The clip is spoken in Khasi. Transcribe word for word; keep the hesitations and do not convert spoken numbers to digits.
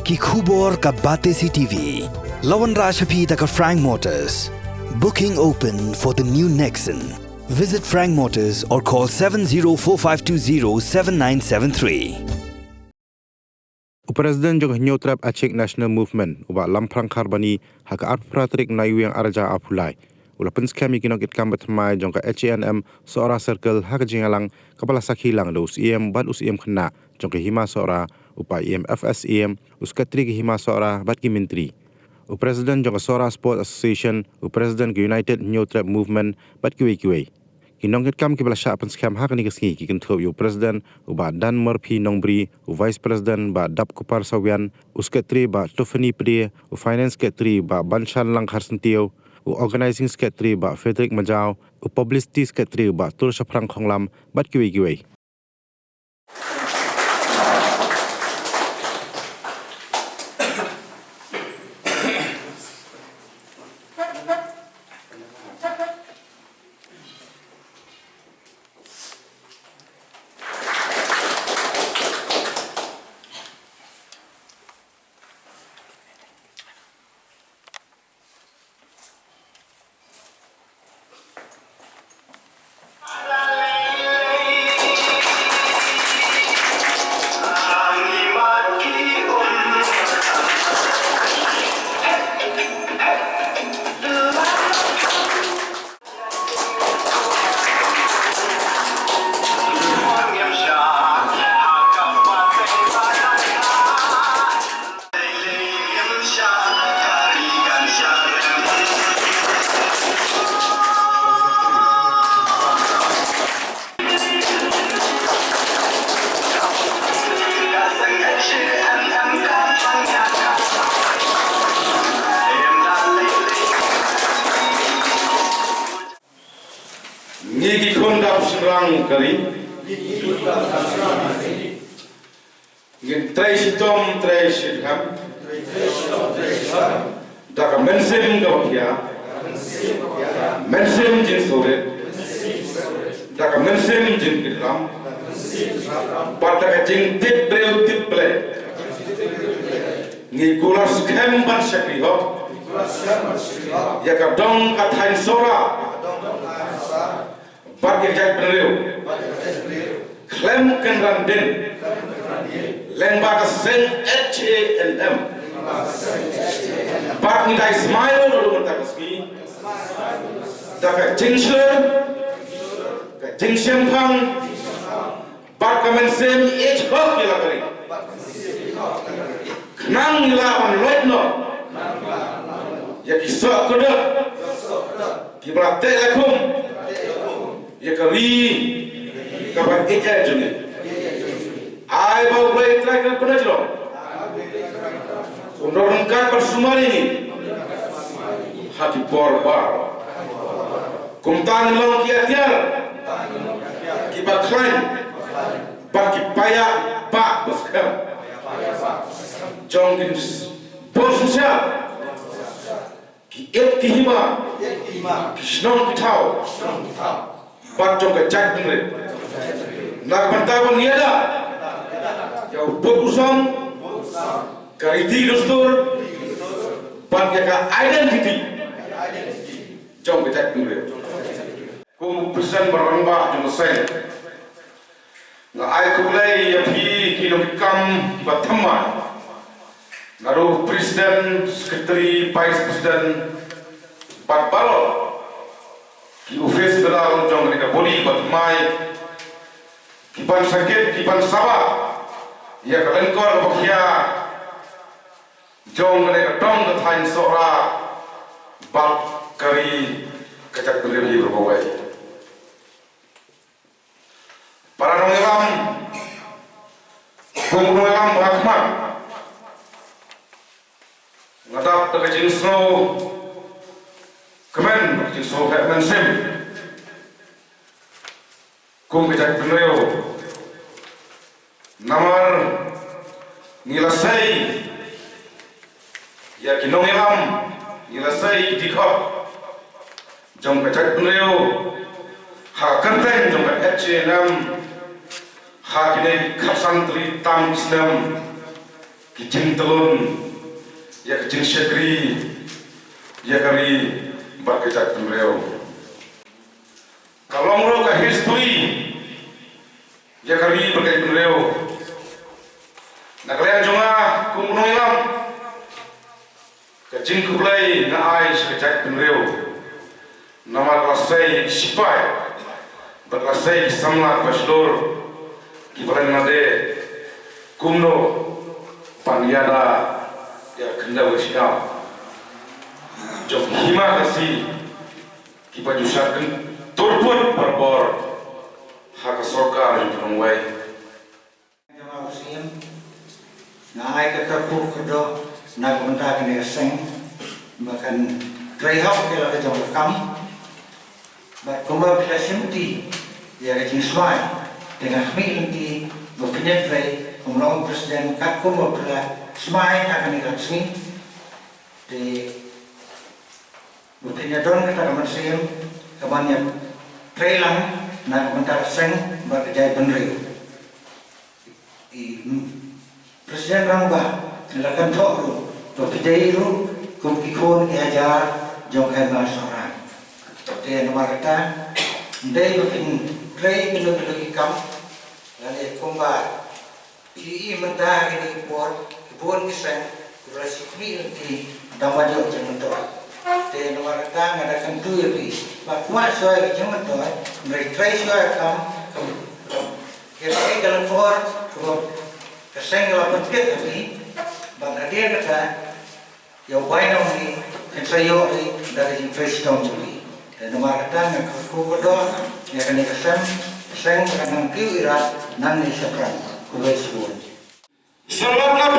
Ki khubor ka Batesi T V. La wanrah sha phi da ka Frank Motors. Booking open for the new Nexon. Visit Frank Motors or call seven zero four five two zero seven nine seven three. U President jong ka Hynñiewtrep Achik National Movement, u Bah Lamphrang Kharbani, ha ka arphew phra tarik Naiwieng arhajar arphew lai, u la pynskhem ïa ki nongkitkam bathymmai jong ka H A N M Sohra Circle ha ka jingïalang kaba la sakhi lang da u Syiem bad u Syiem Khynnah jong ka Hima Sohra, u Paiem F S Syiem, u Secretary ka Hima Sohra bad ki Myntri, u President jong ka Sohra Sports Association, u President ka United Hynñiewtrep Movement bad kiwei kiwei. Ki nongkitkam kiba la shah pynskhem ha kane ka sngi ki kynthup ïa u President u Bah Dan Murphy Nongbri, u Vice President Bah Dapkupar Sawian, u Secretary Bah Tophanny Pde, u Finance Secretary Bah Banshanlang Kharsyntiew, u Organising Secretary Bah Frederick Majaw, u Publicity Secretary Bah Tulshaphrang Khonglam bad kiwei kiwei. Ngi ki khun dap shynrang ka ri. Ngin trei shitom trei shikham da ka mynsiem kaba khia, mynsiem jingsngewrit, da ka mynsiem jingkitram, bad da ka jingtip briew tip Blei. Ngi kular skhem ban shakri hok ïa ka dong ka thaiñ Sohra bad ïa ka jaitbynriew khlem kynran dien lyngba ka seng H A N M. Bad ngi dei smai ruh ruh mynta ka sngi da ka jingshlur, ka jingshemphang bad ka mynsiem ïeit hok ïa la ka ri. Khnang ngi lah ban loit noh ïa ki soh kdor kiba la teh la khum ïa ka ri kaba ïeit jong ngi. Ai ba U Blei Trai kyrpad ïa ngi, un don ryngkat bad sumar ïa ngi ha ki por baroh. Kumta ngin long ki atiar kiba khlaiñ bad ki paidbah ba skhem jong ki bor synshar, ki ïit ki hima, ki shnong ki thaw bad jong ka jaitbynriew. Na ka bynta ban ïada ïa u pud u song, ka riti dustur bad ïa ka identity jong ka jaitbynriew. Kum u President ba rangbah jong ka seng, nga ai khublei ïa phi ki nongkitkam bathymmai, naduh President, Secretary, Vice President bad baroh ki office bearer jong kane ka body bathymmai, ki ban sakit ki ban saba ïa ka lyngkor kaba khia jong kane ka dong ka thaiñ Sohra bad ka ri ka jaitbynriew hi baroh kawei. Para nongïalam, kum nongïalam ba ha khmat, nga dap da ka jingsngewkmen, jingsngewheh mynsiem kum ka jaitbynriew. Namar ngi la sei ïa ki nongïalam, ngi la sei ïa ki dkhot jong ka jaitbynriew ha ka kyrteng jong ka H A N M ha kine ki khatsan tylli tam ki snem. Ki jingtlun ïa ka jingshakri ïa ka ri bad ka jaitbynriew. Ka long ruh ka history ïa ka ri bad ka jaitbynriew. Na ka liang jong nga kum u nongïalam, ka jingkhublei nga ai sha ka jaitbynriew. Namar ka la sei ki sipai bad ka la sei ki samla ba shlur kiba la nang lade kumno ban ïada ïa ka khyndew ka shngaw jong ki hima Khasi kiba ju shah kyntur put barabor ha ka sorkar jong ka nongwei. Jong nga u Syiem, nga ai ka kyrkhu kyrdoh na ka bynta kane ka seng ba kan trei hok ïa la ka jong ka kam. Bad kumba phi la shimti ïa ka jingsmai, te nga khmih lynti ba phin ïatrei kum u nong president katkum ba phi la smai ha kane ka sngi. Te ba phin ïa don kata ka mynsiem ka ban ïatrei lang na ka bynta ka seng bad ka jaitbynriew. I, mm, President Rangbah la kynthoh ruh ba phi dei ruh kum ki khun ki hajar jong ka hima Sohra. Te namar kata, ym dei ba phin trei kino kino ki kam, lane kumba phi i mynta ha kine ki por, ki bun ki seng, ki la shu khmih lynti, tang ba ïoh jingmyntoi. Te namar kata nga da kyntu ïa phi, ba kwah shuwa ïa ka jingmyntoi, hynrei trei shuwa ïa ka kam, kam, kam, ïa ka, ka lyngngoh, kaba ka seng ka la pynpeit ha phi, bad hadien kata, ïa u bainong hi, kan sa ïoh hi da ka jingtrei shitom jong hi. Te namar kata nga kyrkhu kyrdoh ïa kane ka seng, ka seng ba kan nang kiew ïarap nangne shaphrang. Khublei shibun. Sa lap lap